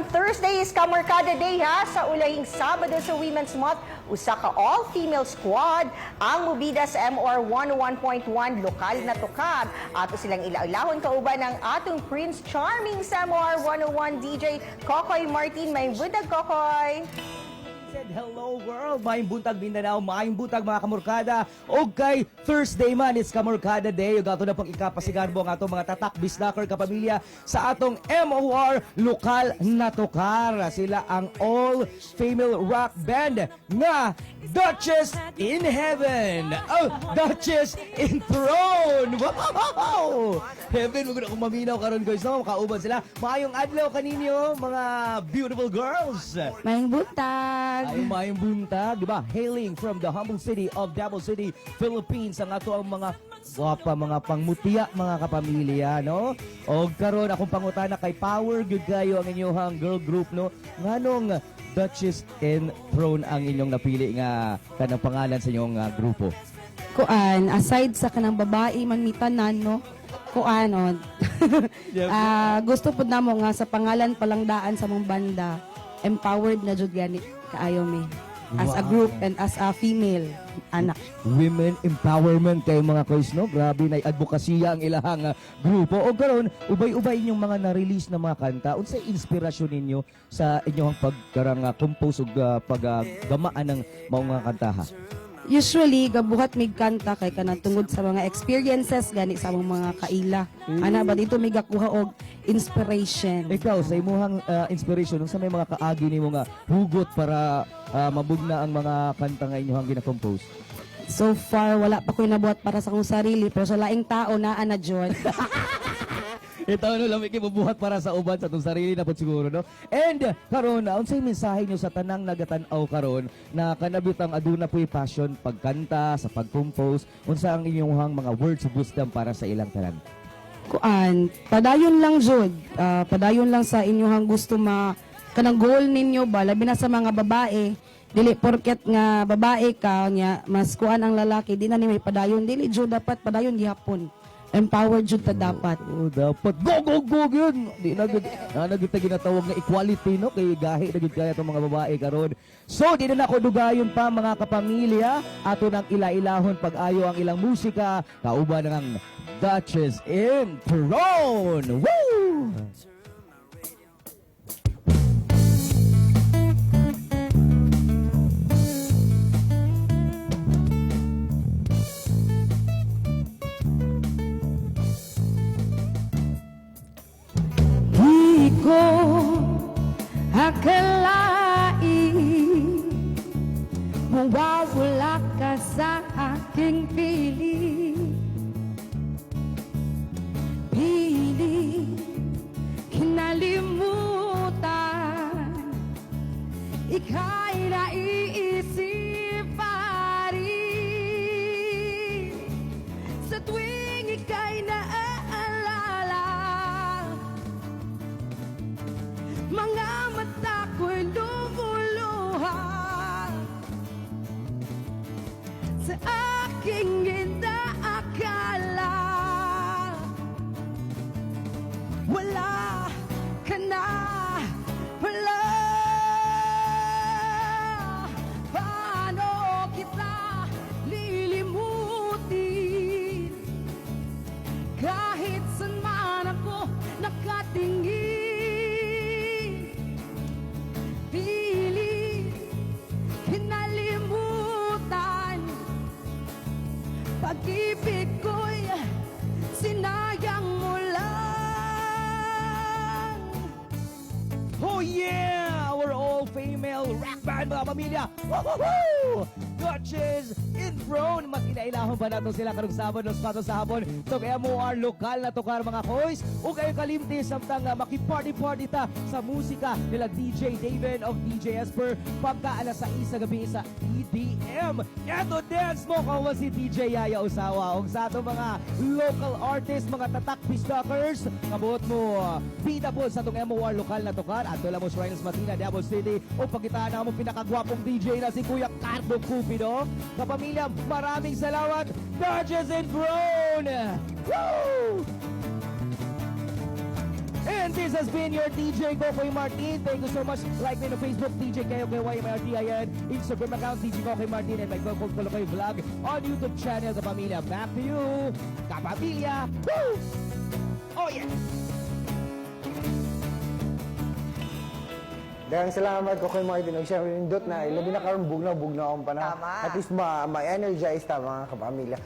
Karon Thursday is Kamorkada Day ha, sa ulahing Sabado sa Women's Month, usa ka all-female squad ang mubida sa MR 101.1 Lokal na Tukar. Ato silang ilaulahon kauban ang atong Prince Charming sa MR 101 DJ Kokoy Martin. May buntag, Kokoy. Said hello world, maayong buntag Mindanao, maayong buntag mga kamorkada. Og kay Thursday man, it's Kamorkada Day. Ug ato na pong ikapasigarbo ang atong mga tatak bisnaker kapamilya sa atong MOR Lokal na Tukar. Sila ang all-female rock band nga Duchess in Heaven. Oh, Duchess in Throne. Wow! Heaven, wag na akong maminaw karon, guys. No, kauban sila. Maayong adlaw kaninyo, mga beautiful girls. Maayong buntag. Ay, maayong buntag, di ba? Hailing from the humble city of Davao City, Philippines, ang ato ang mga gwapa, mga pangmutiya, mga kapamilya, no? O karon akong pangutana kay power gyud kayo ang inyong girl group, no? Nganong Duchess in Throne ang inyong napili nga kanang pangalan sa inyong grupo? Kuan, aside sa kanang babae man mitanan, no? Kuan, oh. Gusto pud namo nga sa pangalan palang daan sa mong banda, empowered na jud gani kaayo mi. As a group and as a female anak. Women empowerment kayo mga koys, no? Grabe na advokasya ang ilahang grupo. O karon, ubay-ubay inyong mga na-release na mga kanta. Unsay inspirasyon ninyo sa inyong pagkarang compose ug paggamaan ng maong mga kantaha? Usually gabuhat mig kanta kay kanang tungod sa mga experiences gani sa among mga kaila. Ana ba dito mi gakuha og inspiration. Ikaw sa imuhang inspiration, unsa may mga kaagi nimo nga hugot para mabugna ang mga kanta nga inyong gina-compose? So far wala pa ko'y nabuhat para sa akong sarili, pero sa laing tao naa na jud. Ito ano lang may bubuhat para sa uban sa atong sarili na po siguro, no? And karon, unsay mensahe nyo sa tanang nagatan-aw karon na kanabitang aduna po'y passion pagkanta, sa pag-compose, unsa ang inyong mga words of wisdom para sa ilang tanan? Kuan, padayon lang jud. Padayon lang sa inyong gusto ma kanang goal ninyo ba, labi na sa mga babae, dili porket nga babae ka nya mas kuan ang lalaki di na ni may padayon, dili jud, dapat padayon gihapon, empowered jud ta dapat. Oh, dapat go go go yun. Di na gud na na gud ta ginatawag nga equality, no, kay gahi na gud kaya itong mga babae karon. So di na nako dugayon pa, mga kapamilya, ato nang ila-ilahon pag-ayo ang ilang musika kauban ng Duchess in Throne. Woo! Di ko akalain mawawala ka sa aking piling. Piling, kinalimutan, ika'y naiisip pa rin. Sa tuwing ika'y naaalala, mga mata ko'y lumuluha. Sa aking inaakala, wala ka na pala. Paano kita lilimutin? Kahit saan man ako nakatingin, pilit kinalimutan. Pag-ibig ko'y sinayang mo lang. Oh yeah! Our all-female rock band, mga pamilya! Woohoo! Duchess in Throne! Mas inailahon pa nato sila karong Sabado sa 4 sa hapon. So kaya mo our lokal na tukar, mga koys. O kayo kalimti samtang makiparty-party ta sa musika nila DJ David of DJ Esper pagka alas 6 sa gabi sa EDM. Eto dance mo kawa si DJ Yaya Usawa. Og sa ato mga local artists, mga tatak pistalkers, kabuot mo bida po sa atong MOR Lokal na Tukar. Ato lang mo Shrines Matina, Davao City. O pagkitaan na mo pinakagwapong DJ na si Kuya Cardo Cupido. Kapamilya, maraming salamat. Dodges and Throne! Woo! And this has been your DJ Kokoy Martin. Thank you so much. Like me on Facebook, DJ KOKYMRTIN. Instagram account, DJ Kokoy Martin. And my Kokoy Kolokoy Vlog on YouTube channel, Kapamilya. Back to you, Kapamilya. Woo! Oh yeah! Daghang salamat, Kokoy Martin. Ug syempre nindot na, labi na karon bugnaw-bugnaw ang panahon. Tama. At least ma-energize ta, mga kapamilya.